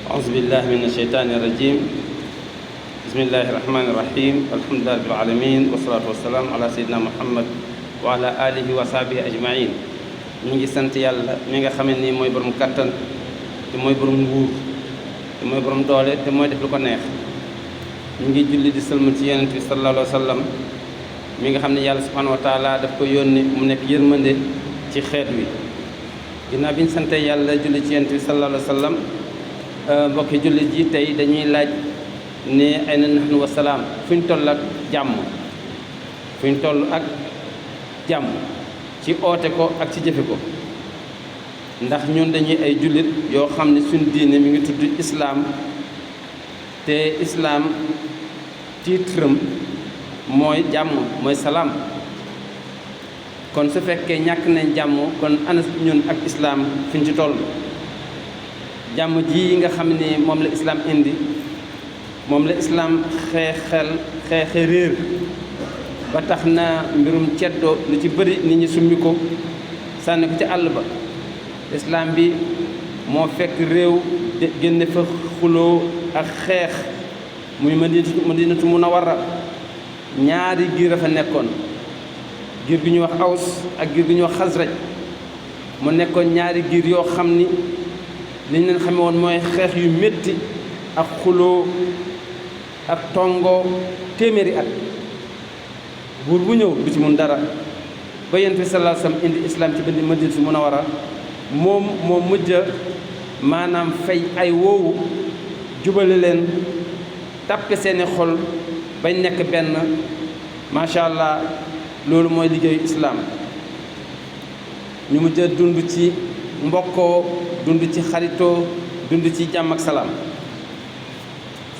أعوذ بالله من الشيطان الرجيم. بسم الله الرحمن الرحيم. الحمد لله رب العالمين والصلاة والسلام على سيدنا محمد وعلى آله وصحبه أجمعين. ñi ngi sant yàlla mi nga xamee ni mooy borom kattan te mooy borom nguur te mooy borom doole te mooy def lu ko neex. ñu ngi julli di sëlmal ci yonent bi sallallahu alayhi wa sallam mi nga xam ne yàlla subhanahu wa taala daf ko yónni mu nekk yërmande ci xeet wi. ginnaaw bi ñu sante yàlla julli ci yonent bi sallallahu alayhi wa sallam mbokki jullit ji tey dañuy laaj ne ay na nahnu wa salaam fu ñu toll ak jàmm fu ñu toll ak jàmm ci oote ko ak ci jëfe ko ndax ñun dañuy ay jullit yoo xam ne suñu diine mi ngi tudd islaam te islaam tiitram mooy jàmm mooy salaam. kon su fekkee ñàkk nañ jàmm kon ana ñun ak islaam fi ñu ci toll. jàmm ji nga xam ni moom la islaam indi moom la islaam xeexe réer ba tax na mbirum ceddo lu ci bëri nit ñi summi ko sànni ko ci àll ba. islaam bi moo fekk réew génne fa xuloo ak xeex muy Madinatu Munawwara. ñaari giir a fa nekkoon, giir gi ñuy wax Aws ak giir gi ñuy wax Xasraj. mu nekkoon ñaari giir yoo xam ni li ñu leen xame woon mooy xeex yu métti ak xuloo ak tongoo téeméeri at. buur bu ñëw du ci mun dara ba Yonent bi sallallahu alayhi wasallam indi islam ci benn Madinatu Munawwara moom mujj maanaam fay ay woowu jubale leen tàppe seeni xol bañ nekk benn. macha allah loolu mooy liggéeyu islaam. ñu mujj dund ci mbokkoo, dund ci xaritoo, dund ci jàmm ak salaam.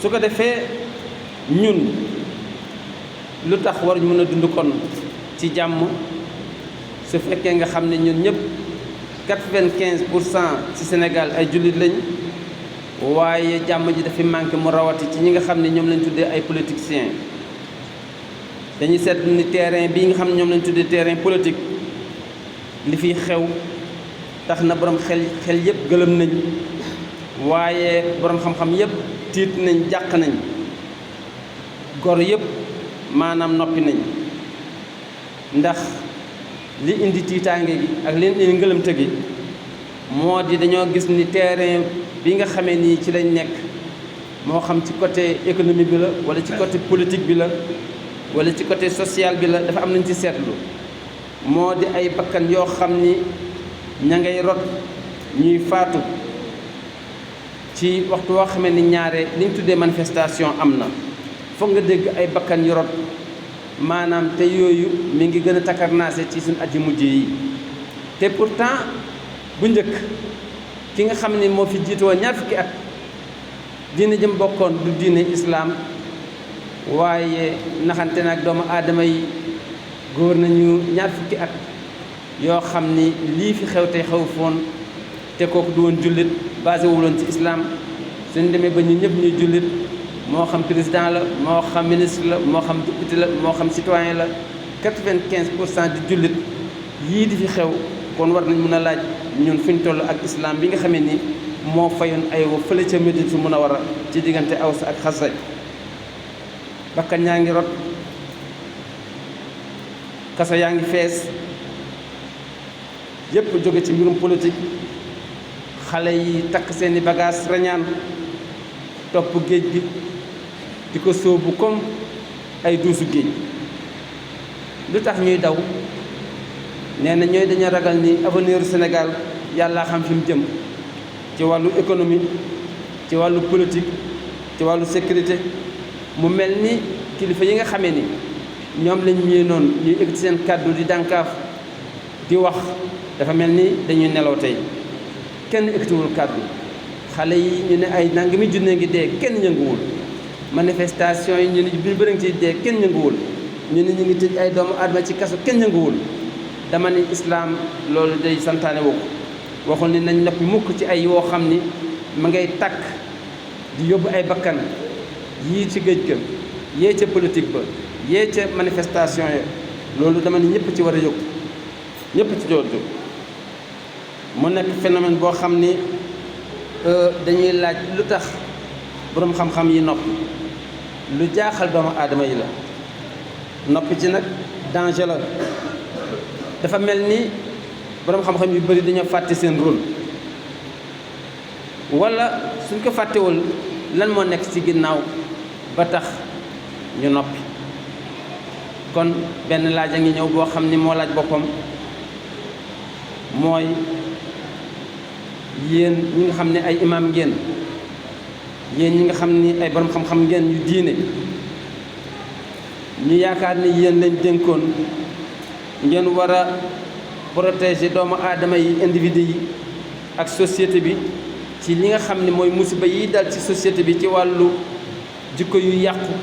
su ko defee ñun lu tax war ñu mën a dund kon ci jàmm su fekkee nga xam ne ñun ñëpp 95% ci Sénégal ay jullit lañ, waaye jàmm ji dafa manqué mu rawati ci ñi nga xam ne ñoom lañ tuddee ay politiciens. dañuy seet ni terrain bii nga xam ne ñoom lañ tuddee terrain politique li fiy xew tax na borom xel yëpp gëlëm nañ, waaye borom xam-xam yëpp tiit nañ, jàq nañ, gor yëpp maanaam noppi nañ. ndax li indi tiitaange gi ak li indi ngëlëmte gi moo di dañoo gis ni terrain bi nga xamee nii ci lañ nekk, moo xam ci côté économie bi la wala ci côté politique bi la wala ci côté social bi la, dafa am nañ ci seetlu. moo di ay bakkan yoo xam ni ña ngay rot, ñuy faatu ci waxtu woo xamee ni ñaare li ñu tuddee manifestation am na, foog nga dégg ay bakkan yu rot. maanaam te yooyu mi ngi gën a takarnaase ci suñu at yu mujj yi. te pourtant bu njëkk ki nga xam ni moo fi jiitoo ñaar fukki at diine jëm bokkoon du diine islaam, waaye naxante nag doomu aadama yi góor nañu ñaar fukki at yoo xam ni lii fi xew tey xew foon te kooku du woon jullit, basé wuloon ci islam. suñu demee ba ñu ñëpp ñuy jullit, moo xam président la, moo xam ministre la, moo xam député la, moo xam citoyen la, 95% di jullit, yii di fi xew. kon war nañ mën a laaj ñun fi ñu toll ak islam bi nga xamee ni moo fayoon ay wa fële ca Madinatu Munawwara ci diggante Aws ak Xasraj. bakkan yaa ngi rot, kaso yaa ngi fees, yépp jóge ci mbirum politique. xale yi takk seeni bagage rañaan topp géej gi di ko sóobu comme ay duusu géej. lu tax ñuy daw? nee na ñooy dañu ragal ni avenir Sénégal yàlla xam fi mu jëm ci wàllu économie, ci wàllu politique, ci wàllu sécurité. mu mel ni kilifa yi nga xamee ni ñoom lañ ñuy noonu ñuy ëgg seen kàddu di dànkaaf di wax, dafa mel ni dañuy nelaw tey. kenn ëggtiwul kàddu. xale yi ñu ne ay nangami junne ngi dee, kenn yënguwul. manifestation yi ñu ne bi bëri ci dee, kenn yënguwul. ñu ne ñu ngi tëj ay doomu aadama ci kaso, kenn yënguwul. dama ni islaam loolu day santaane woo ko. waxul ni nañ noppi mukk ci ay yoo xam ni ma ngay takk di yóbbu ay bakkan, yii ci géej ga, yee ca politique ba, yee ca manifestation ya. loolu dama ni ñëpp ci war a jóg, ñëpp ci jóg. mu nekk phénomène boo xam ni dañuy laaj lu tax boroom xam-xam yi noppi lu jaaxal doomu aadama yi la noppi ci nag danger la dafa mel ni boroom xam-xam yu bari dañoo fàtte seen rôle walla suñ ko fàttewul lan moo nekk ci ginnaaw ba tax ñu noppi kon benn laaj a ngi ñëw boo xam ni moo laaj boppam mooy yéen ñi nga xam ne ay imaam ngeen yéen ñi nga xam ni ay borom xam-xam ngeen yu diine ñu yaakaar ni yéen lañ dénkoon ngeen war a protéger doomu aadama yi individu yi ak société bi ci li nga xam ne mooy musiba yi dal ci société bi ci wàllu jikko yu yàqu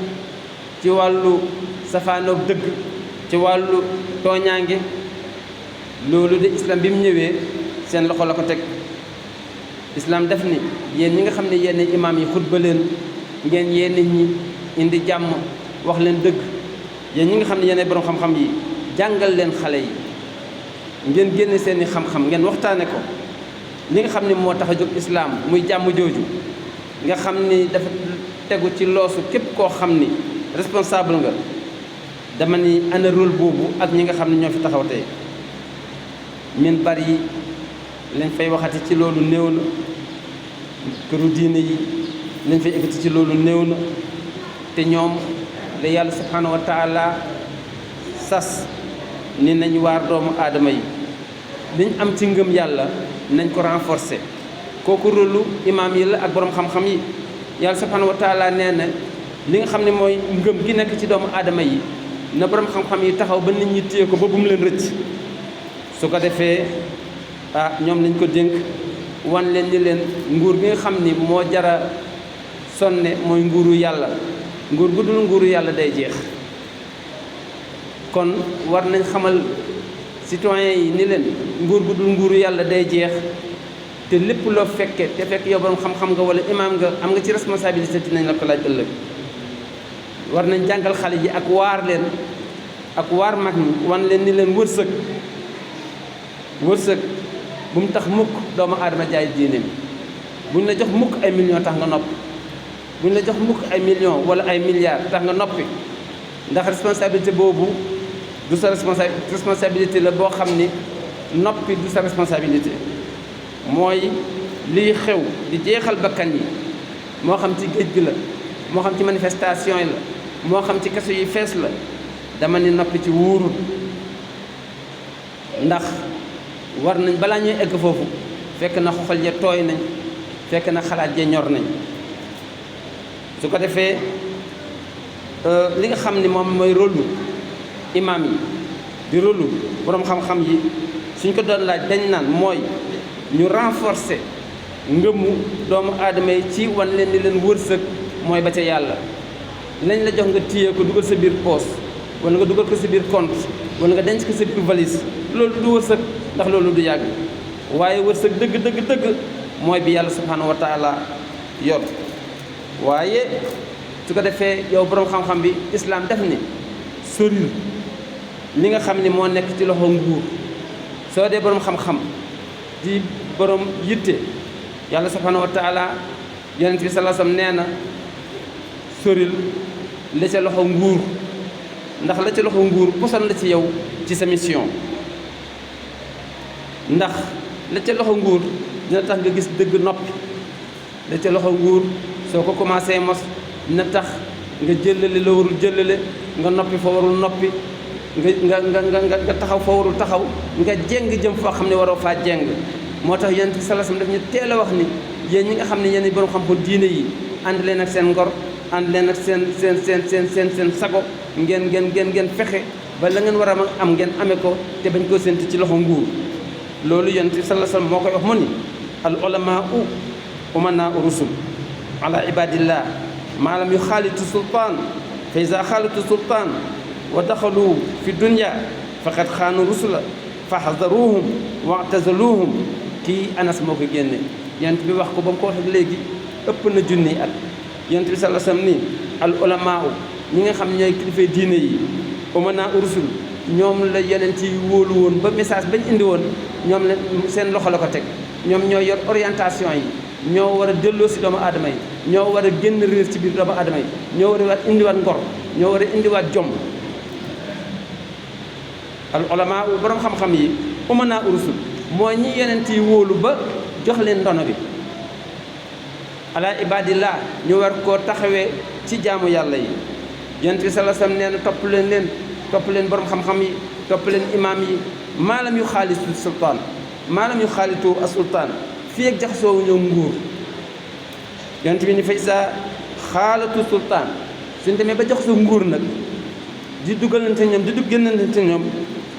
ci wàllu safaanoog dëgg ci wàllu tooñaange loolu de islam bi mu ñëwee seen loxo la ko teg islam def ni yéen ñi nga xam ne yéen imaam yi xutba leen ngeen yee nit ñi indi jàmm wax leen dëgg yéen ñi nga xam ne yéen borom xam-xam yi jàngal leen xale yi ngeen génne seeni xam-xam ngeen waxtaane ko li nga xam ne moo tax a jóg islam muy jàmm jooju nga xam ni dafa tegu ci loosu képp koo xam ni responsable nga dama ni ana rôle boobu ak ñi nga xam ne ñoo fi taxaw tey min bari yi lañ fay waxati ci loolu néew na këru diine yi lañ fay ekkati ci loolu néew na te ñoom la yàlla subhanahu wa taala sas ni nañ waar doomu aadama yi liñ am ci ngëm yàlla nañ ko renforcer kooku rôlu imaam yi la ak borom xam-xam yi yàlla subhanahu wa taala nee na li nga xam ne mooy ngëm gi nekk ci doomu aadama yi na borom xam-xam yi taxaw ba nit ñi téye ko ba bu mu leen rëcc su ko defee ñoom lañ ko dénk wan leen ni leen nguur gi nga xam ni moo jara sonne mooy nguuru yàlla nguur gu dul nguuru yàlla day jeex kon war nañ xamal citoyens yi ni leen nguur gu dul nguuru yàlla day jeex te lépp loo fekke te fekk yow borom xam-xam nga wala imaam nga am nga ci responsabilité dinañ la ko laaj ëllëg war nañ jàngal xale yi ak waar leen ak waar mag ñi wan leen ni leen wërsëg bu mu tax mukk doomu aadama jaay diine mi buñ la jox mukk ay millions tax nga noppi buñ la jox mukk ay millions wala ay milliards tax nga noppi ndax responsabilité boobu du sa responsabilité la boo xam ni noppi du sa responsabilité mooy liy xew di jeexal bakkan yi moo xam ci géej gi la moo xam ci manifestation yi la moo xam ci kaso yi fees la dama ni noppi ci wuurut ndax war nañ balaa ñuy egg foofu fekk na xoxal ya tooy nañ fekk na xalaat ya ñor nañ su ko defee li nga xam ni moom mooy rôle imaam yi di rôle boroom xam-xam yi suñ ko doon laaj dañ naan mooy ñu renforcer ngëmu doomu aadama yi ci wan leen ni leen wërsëg mooy ba ca yàlla lañ la jox nga téye ko dugal sa biir poos wala nga dugal ko sa biir compte wala nga denc ko sa biir valise loolu du wërsëg ndax loolu du yàgg waaye wërsëg dëgg mooy bi yàlla subhanahu wa taala yor waaye su ko defee yow boroom xam-xam bi islam def ni soril li nga xam ni moo nekk ci loxo nguur soo dee boroom xam-xam di boroom yitte yàlla subhanahu wa taala yonent bi sallallahu alayhi wasallam nee na soril la ca loxo nguur ndax la ca loxo nguur poson la ci yow ci sa mission ndax la ca loxo nguur dina tax nga gis dëgg noppi la ca loxo nguur soo ko commencé mos dina tax nga jëlale la warul jëlale nga noppi fa warul noppi nga taxaw fa warul taxaw nga jéng jëm foo xam ne waroo faa jéng moo tax yonent bi sallallahu alayhi wasallam daf ñu teel a wax ni yéen ñi nga xam ne yéen borom xam-xam diine yi ànd leen ak seen ngor ànd leen ak seen sago ngeen fexe ba la ngeen war a am ngeen amee ko te bañ koo séntu ci loxo nguur loolu yonent bi sallallahu alayhi wasallam moo koy wax mu ni al ulamaa'u umanaa'u rusul ala ibadillah maa lam yuxaalitu sultaan fa iza xaalitu sultaan wa daxalu fi dunya faqad xaanu rusula fa xadaruhum wa'tazaluhum kii Anas moo ko génne yonent bi wax ko ba mu ko waxee léegi ëpp na junni at yonent bi sallallahu alayhi wasallam ni al ulamaa'u ñi nga xam ñooy kilifay diine yi umanaa'u rusul ñoom la yonent yi wóolu woon ba message bañ indi woon ñoom la seen loxo la ko teg ñoom ñoo yor orientation yi ñoo war a delloo si doomu aadama yi ñoo war a génn réer ci biir doomu aadama yi ñoo war a indiwaat ngor ñoo war a indiwaat jom al ulama borom xam-xam yi umana urusul mooy ñi yonent yi wóolu ba jox leen ndono bi ala ibadillah ñu war koo taxawee ci jaamu yàlla yi yonent bi sallallahu alayhi wasallam nee na topp leen borom xam-xam yi topp leen imaam yi maalam yu xaalitu sultaan maalam yu xaalitu a sultaan fii ak jaxasoowu ñoom nguur yonent bi ni fay sa xaalatu sultaan suñ demee ba jaxasoo nguur nag di duggalante ñoom di génnante ñoom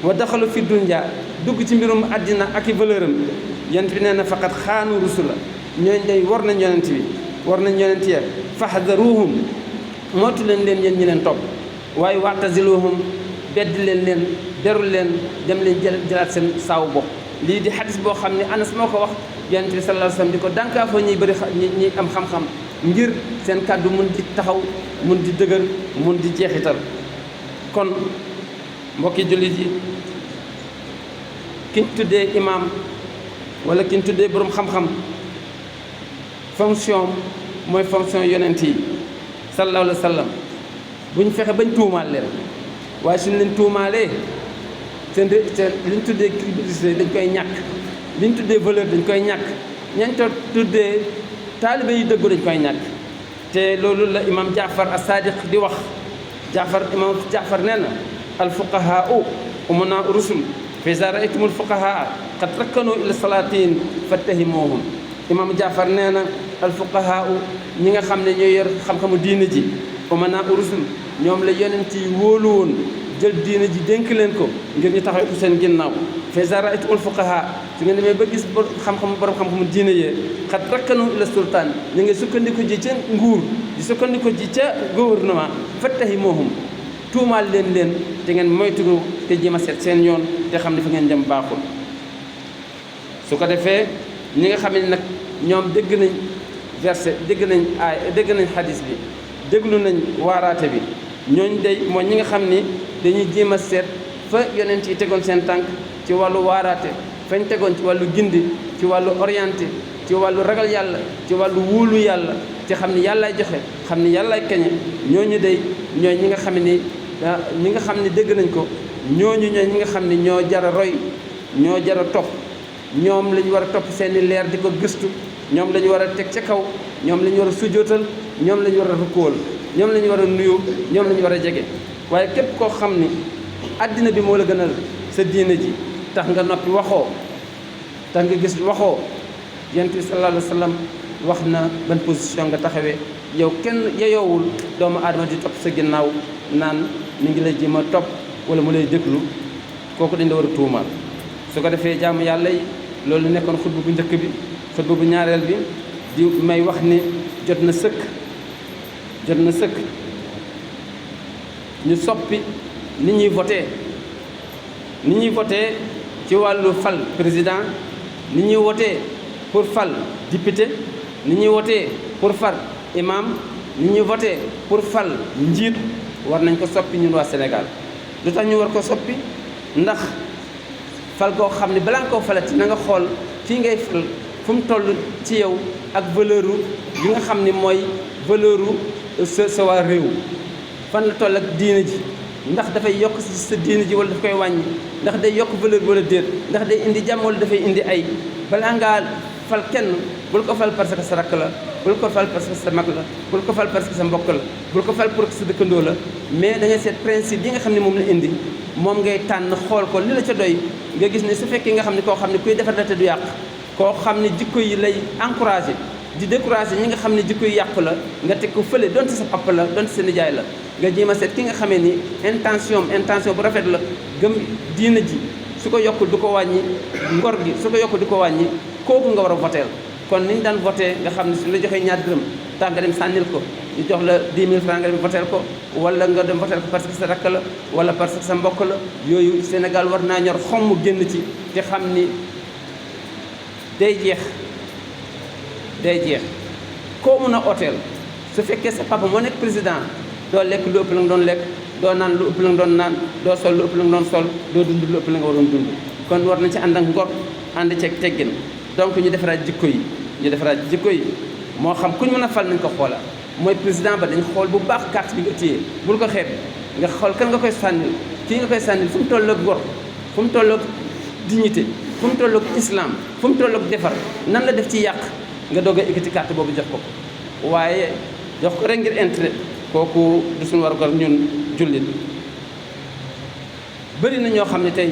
wa daxalu fi dunya dugg ci mbirum àddina ak i valeur am yonent bi nee na faqat xaanu rusula ñooñ day war nañ yonent bi war nañ yonent ya fahdaruhum mootu leen yéen ñi leen topp waaye wa'taziluhum bedd leen derul leen dem leen jëlaat seen saawu bopp lii di xadis boo xam ne Anas moo ko wax yonent bi sallallahu alayhi wasallam di ko dànkaafoo ñuy bëri ñi am xam-xam ngir seen kàddu mun di taxaw mun di dëgër mun di jeexital kon mbokki jullit yi kiñ tuddee imam wala kiñ tuddee borom xam-xam fonction mooy fonction yonent yi sallallahu alayhi wasallam buñ fexe bañ tuumaal leen waaye suñ leen tuumaalee seen liñ tuddee crédibilité dañ koy ñàkk liñ tuddee valeur dañ koy ñàkk ñañ to tuddee taalibe yi dëggu dañ koy ñàkk te loolu la imam Jaafar as-Sadiq di wax imam Jaafar nee na al fuqahaa'u umana rusul fa iza ra'aytumul fuqahaa qad rakkanu ila salatin fattahimuhum imam Jaafar nee na al fuqahaa'u ñi nga xam ne ñooy yor xam-xamu diine ji umana rusul ñoom la yonent yi wóolu woon jël diine ji dénk leen ko ngir ñu taxaw ko seen ginnaaw fa iza ra'aytumul fuqahaa su ngeen demee ba gis borom xam-xamu diine yee xat rakkanu ila sultaan ñu ngi sukkandiku ji ca nguur di sukkandiku ji ca gouvernement fattahimuhum tuumaal leen te ngeen moytu te jéem a seet seen yoon te xam ne fa ngeen jëm baaxul su ko defee ñi nga xam ne nag ñoom dégg nañ verset dégg nañ xadis bi déglu nañ waaraate bi ñooñ day mooy ñi nga xam ni dañuy jéem a seet fa yonent yi tegoon seen tànk ci wàllu waaraate fañ tegoon ci wàllu gindi ci wàllu orienté ci wàllu ragal yàlla ci wàllu wóolu yàlla te xam ni yàllaay joxe xam ni yàllaay kañe ñooñu day ñooy ñi nga xam ni ñi nga xam ni dégg nañ ko ñooñu ñooy ñi nga xam ni ñoo jar a roy ñoo jar a topp ñoom la ñu war a topp seeni leer di ko gëstu ñoom la ñu war a teg ca kaw ñoom la ñu war a sujootal ñoom la ñu war a rukkóol ñoom la ñu war a nuyu ñoom la ñu war a jege waaye képp koo xam ni àddina bi moo la gënal sa diine ji tax nga noppi waxoo tax nga gis waxoo yonent bi sallallahu alayhi wa sallam wax na ban position nga taxawee yow kenn yeyoowul doomu aadama di topp sa ginnaaw naan mi ngi lay jéem a topp wala mu lay déglu kooku dañ la war a tuumaal su ko defee jaamu yàlla yi loolu nekkoon xutba bu njëkk bi xutba bu ñaareel bi di may wax ni jot na sëkk ñu soppi ni ñuy voté ci wàllu fal président ni ñuy voté pour fal député ni ñuy voté pour fal imam ni ñuy voté pour fal njiit war nañ ko soppi ñun waa Sénégal lu tax ñu war ko soppi ndax fal koo xam ne balaa nga koo falati na nga xool kii ngay fal fu mu toll ci yow ak valeur yi nga xam ne mooy valeur sa waa réew fan la toll ak diine ji ndax dafay yokk ci sa diine ji wala daf koy wàññi ndax day yokk valeur wala déet ndax day indi jàmm wala dafay indi ay balaa ngaa fal kenn bul ko fal parce que sa rakk la bul ko fal parce que sa mag la bul ko fal parce que sa mbokk la bul ko fal pour que sa dëkkandoo la mais da ngay seet principe yi nga xam ne moom la indi moom ngay tànn xool ko li la ca doy nga gis ne su fekkee nga xam ne koo xam ne kuy defar la te du yàq koo xam ne jikko yi lay encouragé di découragé ñi nga xam ne jikko yi yàqu la nga teg ko fële donte sa papa la donte sa nijaay la nga jéem a seet ki nga xamee ni intention bu rafet la gëm diina ji su ko yokkul du ko wàññi ngor gi su ko yokkul du ko wàññi kooku nga war a voteel kon ni ñu daan voté nga xam ne su la joxee ñaar dërëm tax nga dem sànnil ko ñu jox la 10 000 francs nga dem voteel ko wala nga dem voteel ko parce que sa rakk la wala parce que sa mbokk la yooyu Sénégal war naa ñor xomm génn ci te xam ni day jeex koo mun a hôtel su fekkee sa papa moo nekk président doo lekk lu ëpp la nga doon lekk doo naan lu ëpp la nga doon naan doo sol lu ëpp la nga doon sol doo dund lu ëpp la nga waroon dund kon war nañ ci ànd ak ngor ànd ceeg teggin donc ñu defaraat jikko yi ñu defaraat jikko yi moo xam kuñ mën a fal nañ ko xoola mooy président ba dañ xool bu baax carte bi nga téye bul ko xeeb nga xool kan nga koy sànnil kii nga koy sànnil fu mu tolloog gor fu mu tolloog dignité fu mu tolloog islam fu mu tolloog defar nan la def ci yàq nga doog a ekkati carte boobu jox ko waaye jox ko rek ngir intérêt kooku du suñu war gor ñun jullit bëri na ñoo xam ne tey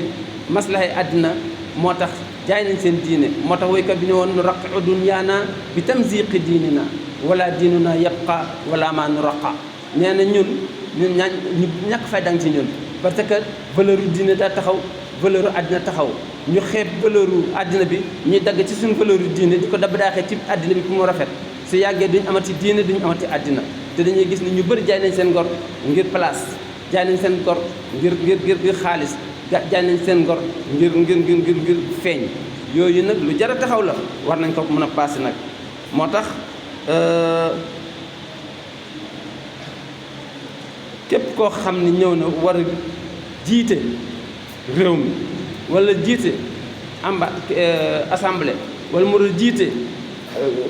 maslahay àddina moo tax jaay nañ seen diine moo tax woykat bi ne woon nu raqiu dunyaana bi tamziqi diinina wala diinuna yabqa wala ma nu raqa nee na ñun ñu ñàkk fay dang ci ñun parce que valeur u diine daa taxaw valeur u àddina taxaw ñu xeeb valeur u àddina bi ñuy dagg ci suñu valeur u diine di ko dab daaxee ci àddina bi pour mu rafet su yàggee duñ amati diine duñ amati àddina te dañuy gis ni ñu bëri jaay nañ seen ngor ngir place jaay nañ seen ngor ngir xaalis jaay nañ seen ngor ngir feeñ yooyu nag lu jar a taxaw la war nañ ko mën a passé nag moo tax képp koo xam ne ñëw na war a jiite réew mi wala jiite assemblée wala mu war a jiite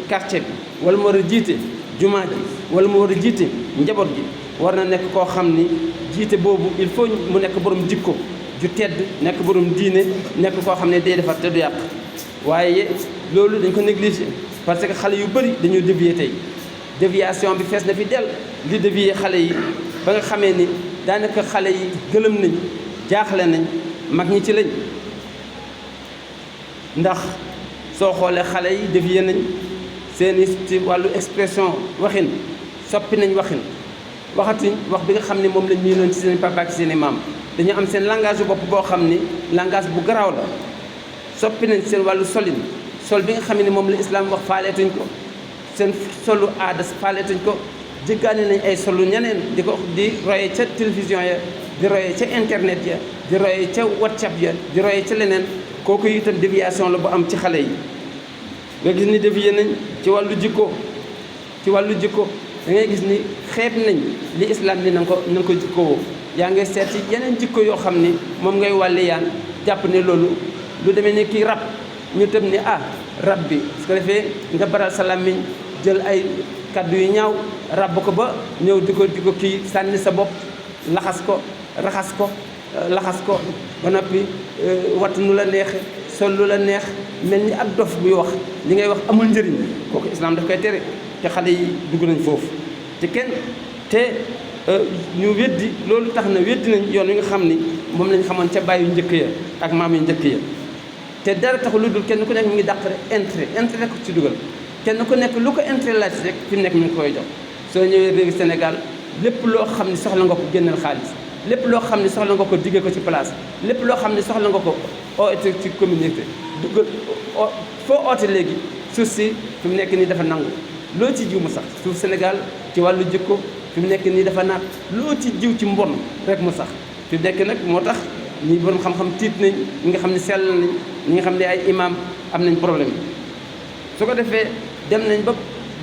quartier bi wala mu war a jiite jumaa ji wala mu war a jiite njaboot gi war na nekk koo xam ni jiite boobu il faut mu nekk borom jikko ju tedd nekk borom diine nekk koo xam ne day defar te du yàq waaye loolu dañ ko négligé parce que xale yu bëri dañoo dévier tey déviation bi fees na fi dell li dévier xale yi ba nga xamee ni daanaka xale yi gëlëm nañ jaaxle nañ mag ñi ci lañ ndax soo xoolee xale yi dévier nañ seeni ci wàllu expression waxin soppi nañ waxin waxatuñ wax bi nga xam ne moom lañ miinoon ci seen papa ak seen i maam dañu am seen langage bu bopp boo xam ni langage bu garaaw la soppi nañ seen wàllu solin sol bi nga xam ne moom la islam wax faaleetuñ ko seen solu aada faaleetuñ ko jéggaane nañ ay solu ñeneen di royee ca télévision ya di royee ca internet ya di royee ca whatsapp ya di royee ca leneen kooku itam déviation la bu am ci xale yi nga gis ni dévié nañ ci wàllu jikko da ngay gis ni xeeb nañ li islam ni na nga ko jikkowoo yaa ngay seet ci yeneen jikko yoo xam ni moom ngay wàlli yaan jàpp ne loolu lu demee ni kii rab ñu tëm ni rab bi su ko defee nga baral sa làmmiñ jël ay kaddu yu ñaaw rab ko ba ñëw di ko kii sànni sa bopp laxas ko laxas ko ba noppi wattu nu la neexe sol lu la neex mel ni ak dof buy wax li ngay wax amul njëriñ kooku islam daf koy tere te xale yi dugg nañ foofu te ñu weddi loolu tax na weddi nañ yoon wi nga xam ni moom lañ xamoon ca bàyyi yu njëkk ya ak maam yu njëkk ya te dara taxul lu dul kenn ku nekk mi ngi dàq rek intérêt ko ci dugal kenn ku nekk lu ko intérêt laaj rek fi mu nekk mi ngi koy jox soo ñëwee réew Sénégal lépp loo xam ne soxla nga ko génneel xaalis lépp loo xam ne soxla nga ko diggee ko ci place lépp loo xam ne soxla nga ko oote ci communauté dugal foo oote léegi suuf si fi mu nekk nii dafa nangu loo ci jiw mu sax suuf Sénégal ci wàllu jikko fi mu nekk nii dafa naat loo ci jiw ci mbon rek mu sax fi mu nekk nag moo tax ñi borom xam-xam tiit nañ ñi nga xam ne sell nañ ñi nga xam ne ay imam am nañ problème su ko defee dem nañ ba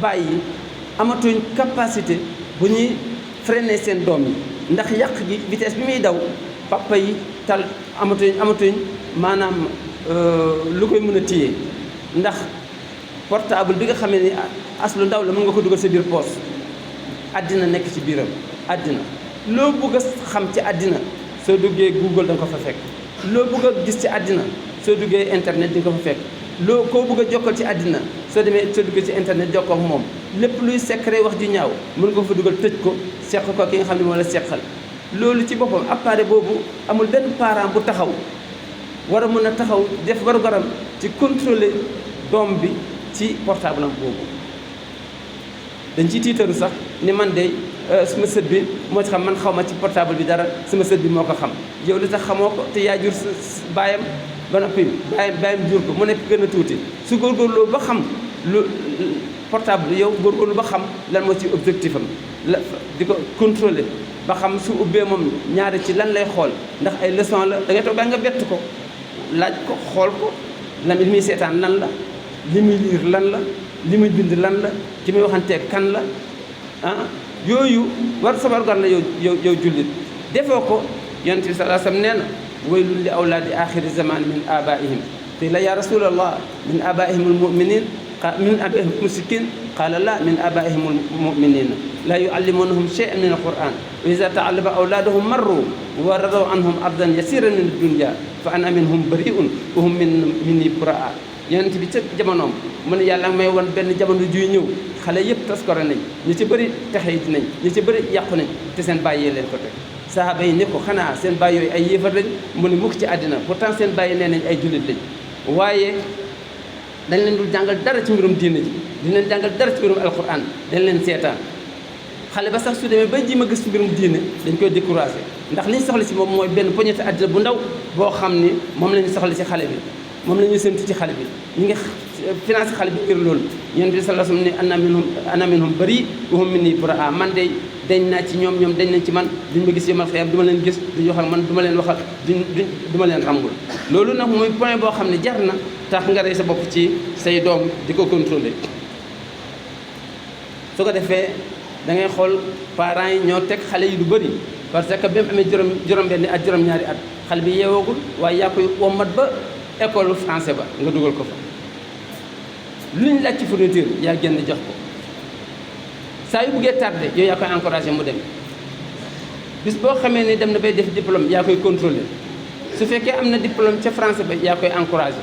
bàyyi amatuñ capacité bu ñuy freiner seen doom yi ndax yàq gi vitesse bi muy daw papa yi tal amatuñ maanaam lu koy mën a téye ndax portable bi nga xamee ni as lu ndaw la mën nga ko dugal sa biir poos àddina nekk ci biiram àddina loo bëgg a xam ci àddina soo duggee Google da nga ko fa fekk loo bëgg a gis ci àddina soo duggee internet di nga ko fa fekk koo bëgg a jokkal ci àddina soo duggee ci internet jokkoo ak moom lépp luy secret wax ju ñaaw mën nga ko fa dugal tëj ko seq ko ki nga xam ne moo la seqal loolu ci boppam appareil boobu amul benn parent bu taxaw war a mën a taxaw def warugaram ci contrôler doom bi ci portable am boobu dañ ciy tiitaru sax ni man de sama sët bi moo ci xam man xaw ma ci portable bi dara sama sët bi moo ko xam yow li tax xamoo ko te yaa jur baayam ba noppi baayam jur ko mu nekk gën a tuuti su góorgóorloo ba xam lu portable bi yow góorgóorlu ba xam lan moo ci objectif am la di ko contrôler ba xam su ubbee moom ñaari ci lan lay xool ndax ay leçon la da ngay toog ba nga bett ko laaj ko xool ko li muy seetaan lan la li muy liir lan la li muy bind lan la ki muy waxantee kan la yooyu war sabargar la yow jullit defoo ko yonent bi sallallahu alayhi wasallam nee na waylun li awlaadi axiri zaman min abaihim qila ya rasulallah min abaihim almuminin min abaihim mushrikin qala la min abaihim almuminina la yuallimunahum shay'an min alquran wa iza ta'allama awladuhum marru wa radaw anhum ardan yasiran min ad-dunya fa ana minhum bari'un wa hum minni bura'a yonent bi ca jamonoom mu ne yàlla may woon benn jamono juy ñëw xale yëpp taskore nañ ñu ci bëri texeyit nañ ñu ci bëri yàqu nañ te seen bàyyee leen ko teg sahaaba yi ne ko xanaa seen bàyyi yooyu ay yéefar lañ mu ne mukk ci àddina pourtant seen bàyyi nee nañ ay jullit lañ waaye dañ leen dul jàngal dara ci mbirum diina ji di leen jàngal dara ci mbirum alquran dañ leen seetaan xale ba sax su demee ba ji ma gis ci mbirum diine dañ koy découragé ndax li ñu soxla si moom mooy benn poñete àddina bu ndaw boo xam ni moom la ñu soxla ci xale bi moom la ñu séntu ci xale bi ñu ngi financé xale bi ngir loolu yonent bi sallallahu alayhi wasallam ne ana minhum bari wa hum minni buraa man de dañ naa ci ñoom dañ nañ ci man duñ ma gis yomal xiyam du ma leen gis duñu wax ak man du ma leen waxal du ma leen ràngul loolu nag mooy point boo xam ne jar na tax nga rey sa bopp ci say doom di ko contrôler su ko defee da ngay xool parents yi ñoo teg xale yi lu bëri parce que ba mu amee juróom-benni at juróom-ñaari at xale bi yeewoogul waaye yaa koy wommat ba école français ba nga dugal ko fa lu ñu laaj ci fourniture yaa génn jox ko saa yu buggee tardé yow yaa koy encouragé mu dem bis boo xamee ni dem na bay def diplôme yaa koy contrôlé su fekkee am na diplôme ca français ba yaa koy encouragé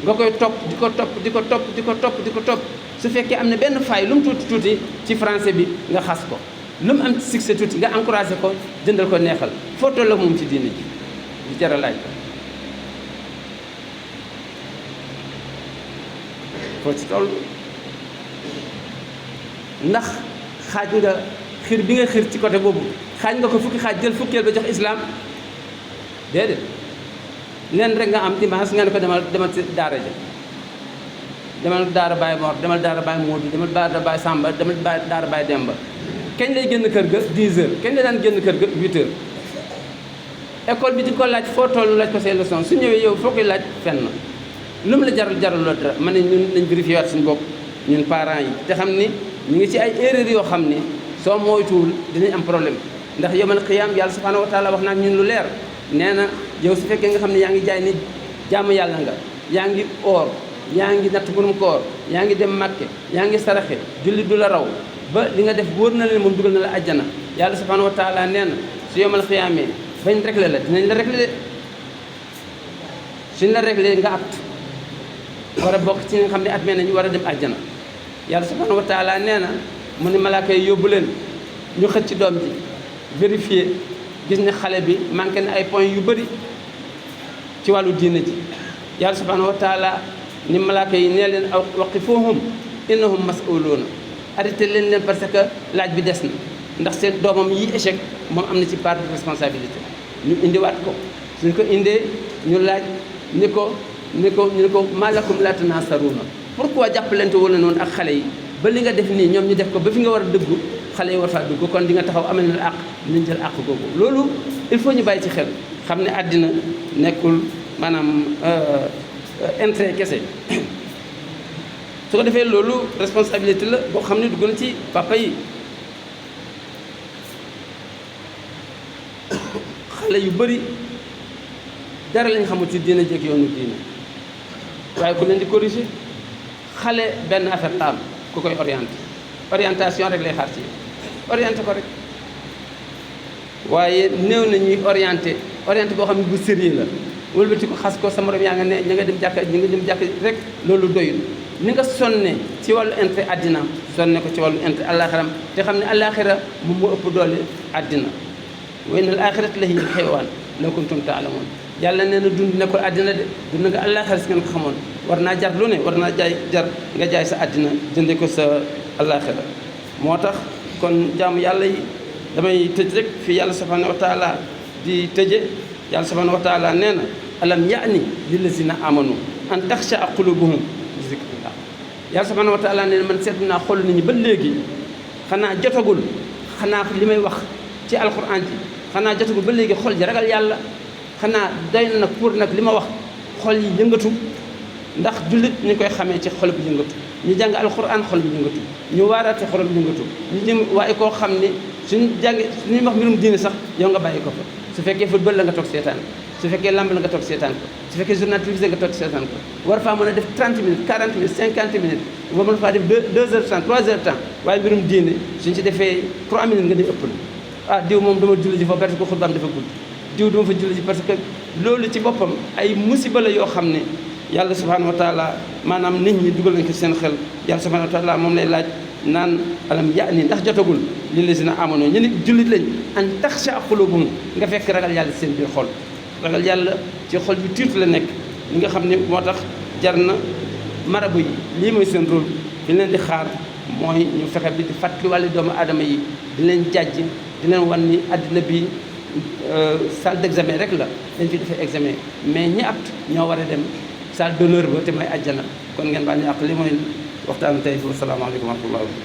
nga koy topp di ko topp di ko topp di ko topp di ko topp su fekkee am na benn faay lu mu tuuti tuuti ci français bi nga xas ko lu mu am ci succès tuuti nga encouragé ko jëndal ko neexal foo toll ak moom ci diine ji di jar a laaj ko foo ci toll ndax xaaj nga xiir bi nga xiir ci côté boobu xaaj nga ko fukki xaaj jël fukkeel ba jox islam déedéet leen rek nga am dimanche nga ne ko demal ci daara ja demal daara Baye Mor demal daara Baye Modou demal daara Baye Samba demal daara Baye Demba kañ lay génn kër ga 10 heures kañ lay daan génn kër ga 8 heures école bi di ko laaj foo toll laaj ko say leçon su ñëwee yow foo koy laaj fenn lu mu la jaral loo dara ma ne ñun nañ vérifié waat suñu bopp ñun parents yi te xam ni ñu ngi ci ay erreurs yoo xam ni soo moytuwul dinañ am problème ndax yawmal qiyaam yàlla subhanahu wa taala wax naa ñun lu leer nee na yow su fekkee nga xam ne yaa ngi jaay ni jaamu yàlla nga yaa ngi oor yaa ngi natt mburum koor yaa ngi dem Màkke yaa ngi saraxe julli du la raw ba li nga def wóor na leen moom dugal na la àjjana yàlla subhanahu wa taala nee na su yawmal qiyaamee bañ réglé la dinañ la réglé de suñ la réglé nga at war a bokk ci nga xam ne at mee nañu war a dem àjjana yàlla subhanahu wa taala nee na mu ne malaaka yi yóbbu leen ñu xëcc ci doom ji vérifier gis ne xale bi manqué na ay points yu bëri ci wàllu diina ji yàlla subhanahu wa taala ni malaaka yi nee leen aw waqifuhum innahum mas'uluuna arrêté leen parce que laaj bi des na ndax seen doomam yi échec moom am na ci part de responsabilité ñu indiwaat ko suñ ko indee ñu laaj ni ko maa lakum laa tanaasaruuna pourquoi jàppalante wala noonu ak xale yi ba li nga def nii ñoom ñu def ko ba fi nga war a dëggu xale yi war faa dugg kon di nga taxaw amal na àq dinañ jël àq googu loolu il faut ñu bàyyi ci xel xam ne àddina nekkul maanaam intérêt kese su ko defee loolu responsabilité la boo xam ne dugg na ci papa yi xale yu bëri dara lañ xamul ci diina jekk yoonu diina waaye ku leen di corriger xale benn affaire la am ku koy orientation rek lay xaar ci orienté ko rek waaye néew na ñuy orienté boo xam ne bu sérieux la wëlbati ko xas ko sa morom yaa nga ne ña nga dem jàkka rek loolu doyul ni nga sonne ci wàllu intérêt addinaam sonne ko ci wàllu intérêt àllaaxiram te xam ne àllaaxira moom moo ëpp doole addina wa innal aaxirata la hiya al-xaywaan law kuntum ta'lamuun yàlla nee na dund nekkul àddina de dund nga àllaaxira si ngeen ko xamoon war naa jar lu ne war naa jar nga jaay sa àddina jënde ko sa àllaaxira moo tax kon jaamu yàlla yi damay tëj rek fii yàlla subhaanahu wa taala di tëje yàlla subhaanahu wa taala nee na alam ya'ni lillazina amanu an taxsha qulubuhum li zikrillah yàlla subhaanahu wa taala nee na man seetlu naa xool nit ñi ba léegi xanaa jotagul xanaa li may wax ci alquran ji xanaa jotagul ba léegi xol ji ragal yàlla xanaa doy na nag pour nag li ma wax xol yi yëngatu ndax jullit ñu koy xamee ci xol bi yëngatu ñu jàng alquran xol bi yëngatu ñu waaraate xol bi yëngatu ñu jëm waaye koo xam ne suñu wax mbirum diine sax yow nga bàyyi ko fa su fekkee football la nga toog seetaan su fekkee lamb la nga toog seetaan ko su fekkee journal télévisé nga toog seetaan ko war faa mën a def 30 minutes 40 minutes 50 minutes nga mën faa def 2 heures de temps 3 heures de temps waaye mbirum diine suñ ci defee 3 minutes nga def ëpp na diw moom dama julli ji fa parce que xutbaam dafa gudd diw dama fa julli ji parce que loolu ci boppam ay musiba la yoo xam ne yàlla subhanahu wa taala maanaam nit ñi dugal nañ ko seen xel yàlla subhanahu wa taala moom lay laaj naan alam ni ndax jotagul lillazina amanu ñu ni jullit lañ an taxsha qulubuhum nga fekk ragal yàlla ci seen biir xol ragal yàlla ci xol bi tuuti la nekk li nga xam ne moo tax jar na marabu yi lii mooy seen rôle fi leen di xaar mooy ñu fexe bi di fàttali wàllu doomu aadama yi di leen jàjj di leen wan ni àddina bi salle d'examen rek la dañ fi defee examen mais ñi apte ñoo war a dem salle d'honneur ba te mooy àjjana kon ngeen baal ñu àq li mooy waxtaanu tey foofu salaamaaleykum wa rahmatullahi wa barakatuh